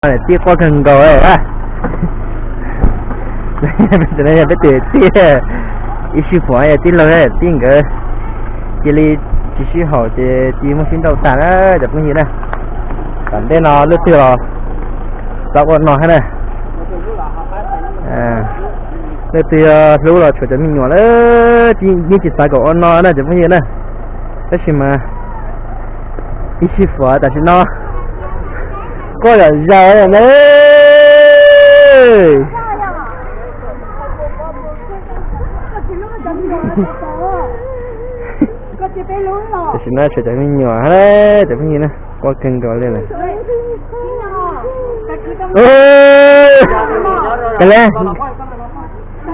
Tij quaj kawg nkaus. Peb tus no yog peb tus tij, ib sij fuam yog tij laug tij nkawd cia li tsis sib haum ces cia muaj sib nrauj tag na cov phooj ywg na. Tom ntej no leej twg los xav ua no thiab na. Leej twg hlub los tshuav cov me nyuam lawm yeej tsis xav kom ua no na cov phooj ywg na. Tab sis mas ib sij fuam tam sim no quaj zom zaws na. Tam sim no tshuav cov me nyuam cov phooj ywg na, quaj kawg nkaus li lawm.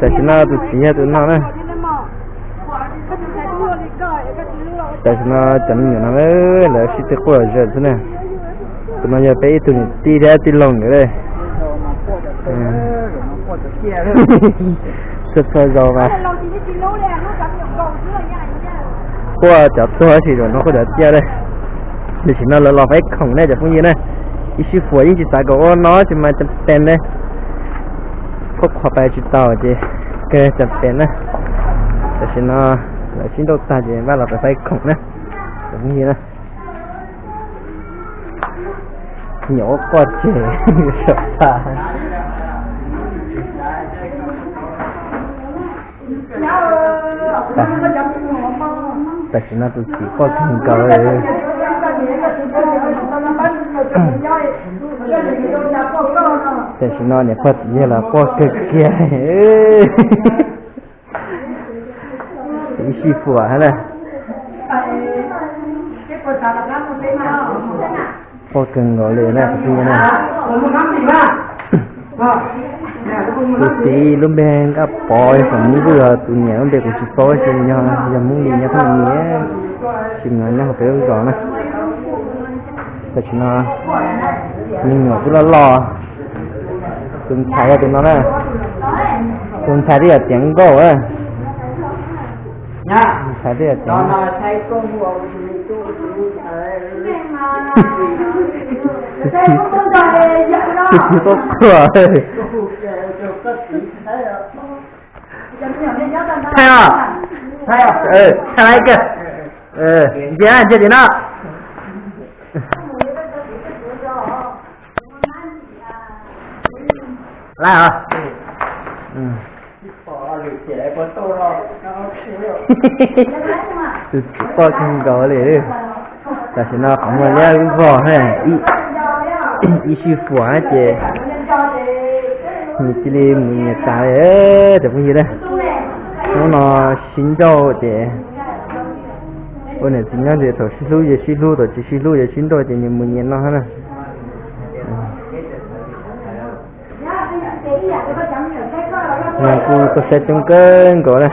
Tam sim no tus txiv yog tus no na. Tam sim no cov me nyuam no lawv sib tw quaj zom zaws xwb na. Tus no yog peb ib tug niam tij thiab tij laug nkawd. Txhua txhua zaus mas quaj cov tuag tab sis zaum no quaj cov ciaj li. Tam sim no lawv los faib khoom ne cov phooj ywg na. Ib sij fuam yeej tsis xav kom ua no tsis mas cov pes ne, qhuab qhuas pais tsis tau ces kawg cov pes na. Tam sim no lawv sib nrauj tag ces npaj los pais faib khoom na cov phooj ywg na. Nyuam quaj quaj tseg saum tag. Tam sim no tus txiv quaj kawg nkaus li. Tam sim no niam pog txiv yawg los quaj kawg kiag. Ib sij fuam hab na. Quaj kawg nkaus li na. Tus txiv lub npe Nkaj Pov, yog Hmoob kuj yog tus niam lub npe kuv tsis paub, tab sis yog Hmoob li nyob thaj ni, tsis mus nyob hauv peb lub zos na. Tam sim no me nyuam twb loj loj. Tus ntxhais yog tus no na. Tus ntxhais twb yog tiav nkauj. Tus txiv tuaj quaj. Thaij os, thaij laiv kiag, ntsia ntsia tim no. Laiv os. Tus txiv quaj kawg nkaus li. Tam sim no qhov muag liab vog, ib sij fuam ces nws cia li mus nyias tas li cov phooj ywg na. Hnub no sib nrauj ces ua niam txiv nyob ces thaum sib hlub ces sib hlub, thaum tsis sib hlub ces sib nrauj ces nyias mus nyias no na. Nws kuj tuaj saib coob kawg nkaus na.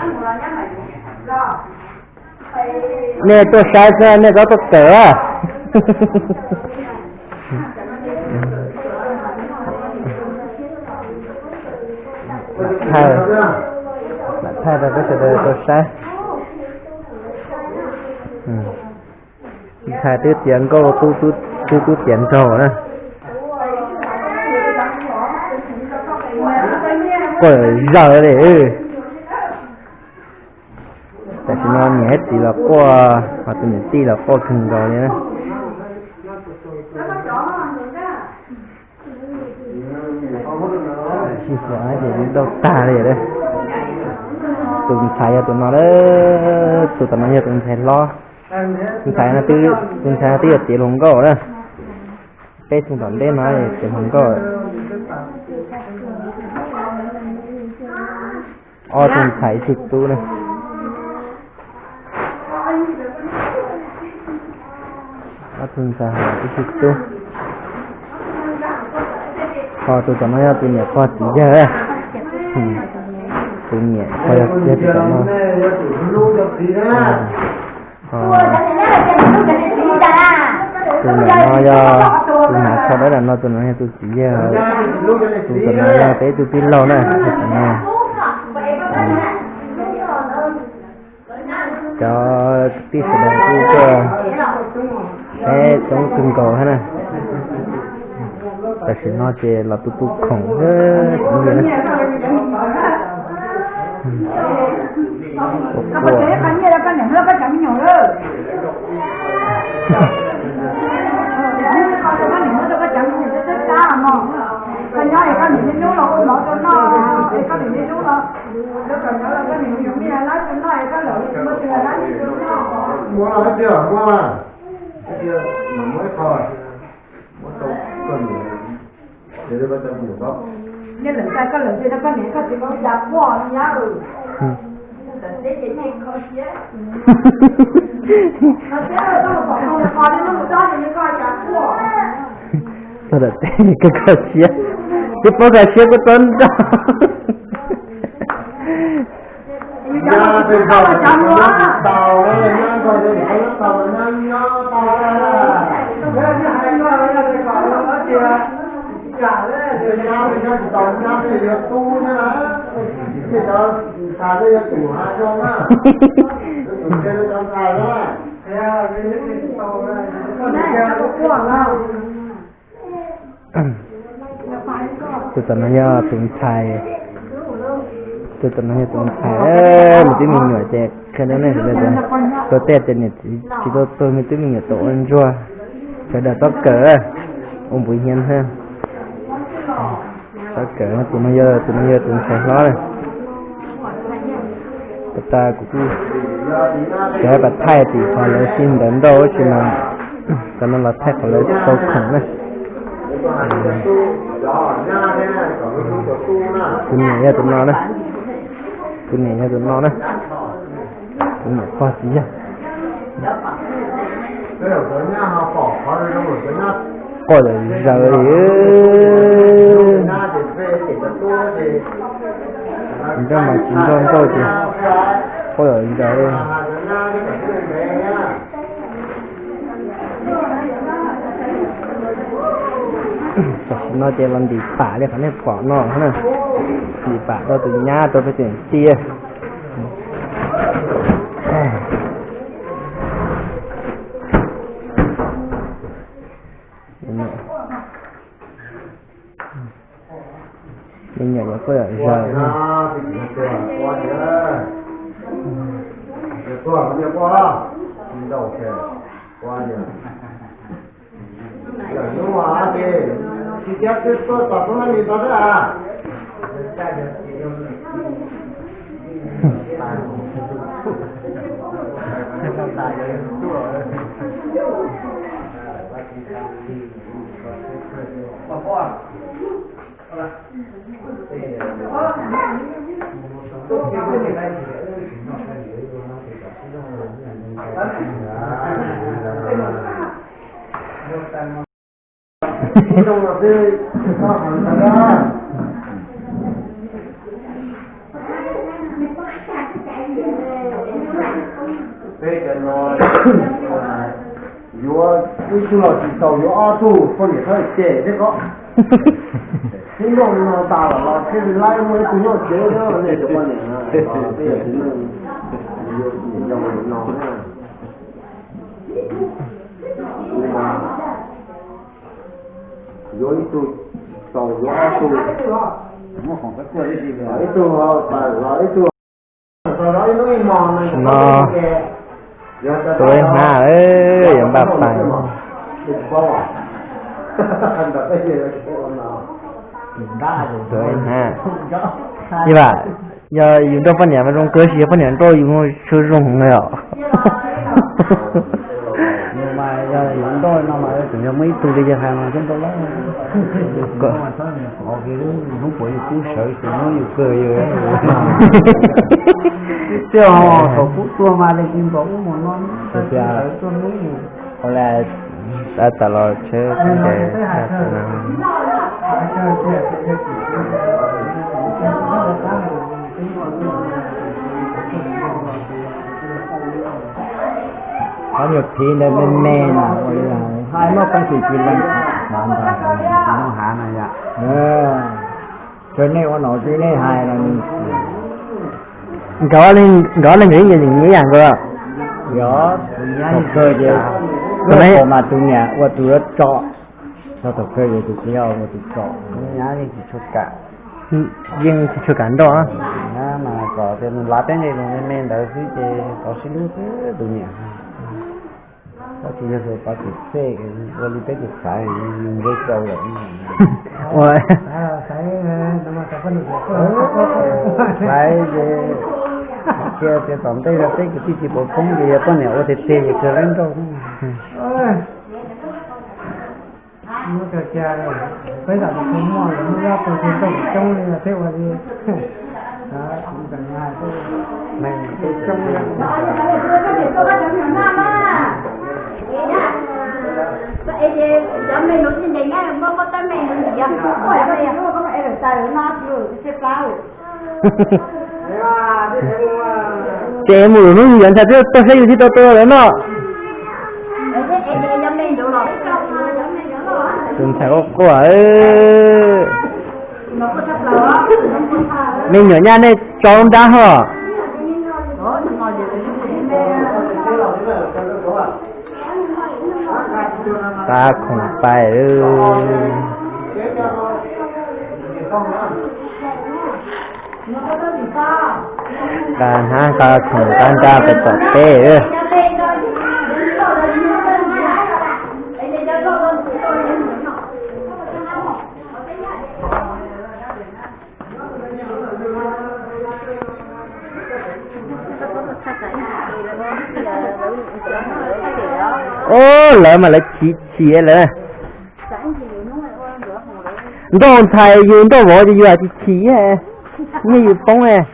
Nej tuaj saib xwb nej txhob tuaj kawm. Thaij, thaij rau peb sawv daws tau saib. Ntxhais twb tiav nkauj, tub tub tiav nraug na. Quaj zaws li. Tam sim no niam thiab txiv los quaj, ho tus niam tij los quaj kawg nkaus li na. Sib fam ces nrauj tag li lawm. Tus ntxhais yog tus no lawm, tus tom no yog tus ntxhais hlob. Tus ntxhais no twb, tus ntxhais no twb yog tiav hluas nkauj na. Peb tug tom ntej no tiav hluas nkauj. Ob tug ntxhais ib tug tub na. Ob tug ntxhais ib tug tub. Ho tus tom no yog tus niam pog txiv yawg. Tus niam pog yawg tus tom no. Tus niam no yog tus hnav tsho dawb dam no, tus no yog tus txiv yawg. Tus tom no yog peb ib tug tij laug na. Cov kwv tij sawv daws kuj tuaj saib coob kawg nkaus thiab na. Tam sim no ces los tu tu khoom. Muab los tiag, muab mas, muab tau koj niam, ces koj tau kuv niam paub. Nyob lawm ntawm koj lawm ces koj niam koj txiv los cas quaj nyab. Txog ntawm teb koj kho siab, twb paub kho siab kuj txhob nrog. Nyab peb nrog tsis tau na, nyab nrog yog nim qab nyob tau nyab nyob tau na. Nyab peb nyob tsis tau nyab peb yuav tub thiab na. Peb cov ntxhais peb yuav tsum hav zoo na, yuav tsum qhia rau cov ntxhais na. Tus tom no yog tus ntxhais, tus tom no yog tus ntxhais, me tub me nyuam ces qhia rau nej sawv daws tias, tua tej ces niam txiv tsis tau tuag, me tub me nyuam tau ua ntsuag, sawv daws txhob kawm, ua npuv hnyiab thiab. Txhob kawm, tus no yog, tus no yog tus ntxhais hlob na. Tab sis kuv kuj cov pab thaij tim qhov lawv sib ntaus nrauj ua si mas, cov no los thaij qhov lawv tau khoom na. Tus niam yog tus no na, tus niam yog tus no na, tus niam pog tsis yog. Quaj zom zaws li. Nrauj mas tsis nrauj nrauj ces quaj zom zaws li. Tam sim no ces los ntim pam li qhov nej pom no na, ntim pam rau tus nyab rau peb tus niam tij. Me nyuam yuav quaj zom zaws. Peb cov no yuav ib tug los tsis txaus, yuav ob tug poj niam txhob cem thiab koj. Tib nplooj no tas los los thiaj li laib muaj ib tug nyob tsev thiab nej cov poj niam no, peb yog txiv neej yuav niam yau li no na. Yuav ib tug txaus, yuav ob tug, ib tug tawm los ib tug. No, tus ib hnab yuav npaj pais. Tus ib hnab, ib vam, yog yus nrauj poj niam mas zoo kawg, tsis yog poj niam nrauj yus mas tshuav zoo heev li os. Mas yog yus nrauj no mas tseem yog muaj ib tug li yawg hais mas thiaj nrauj lawm. Hnub puav yus kub sawv ces muab yus kawg yus. Tib txhia thaum kub tuag mas li tsis npaum ub mus no, tib sawv tuag hnub yus. Ua li, tas los tsheb ntes. Qhov nyuag phiv ntawd me me na, ua li hais muaj peev xwm tsis lees xav ntawd, muaj hav na yom. Txawm nej ua nom tswv nej hais los, nkawd ob leeg nkawd ib yam nkawd. Yog, thaum kawg ces, tus no mas tus niam ua tus yuav tso. Txog thaum kawg yuav tus txiv ua tus txom, nyob yeej tsis tshua kam. Yeej tsis tshua kam nrauj. Mas kom tias nws lav peb nqe lus me me ntawd xwb ces tau sib hlub xwb tus niam. Koj tsis yog tus pov txim txej ua li peb tus xaiv, nws nqe rau lawm. Ua xaiv ces, tias tom ntej los peb kwv tij tsis pom poob ces yog poj niam ua tiag tiag ces kawg lab nrauj. Peb tam tus muaj muaj ob tug tsis tau coob li thiab ua li. Ces mus lwm hnub yus yuav ntshai twb tuaj saib yus thiaj tau tua lawm no. Tus ntxhais quaj quaj. Me nyuam nyaj nej tso nrab hos. Qab khoom pais. Qab hnab qab khoom qab nrab pais tom teb. Ob, lawv mas lawv chim chim lawm. Nrauj ntxhais yus nrauj vauv ces yus tsis chim, nej yus poob.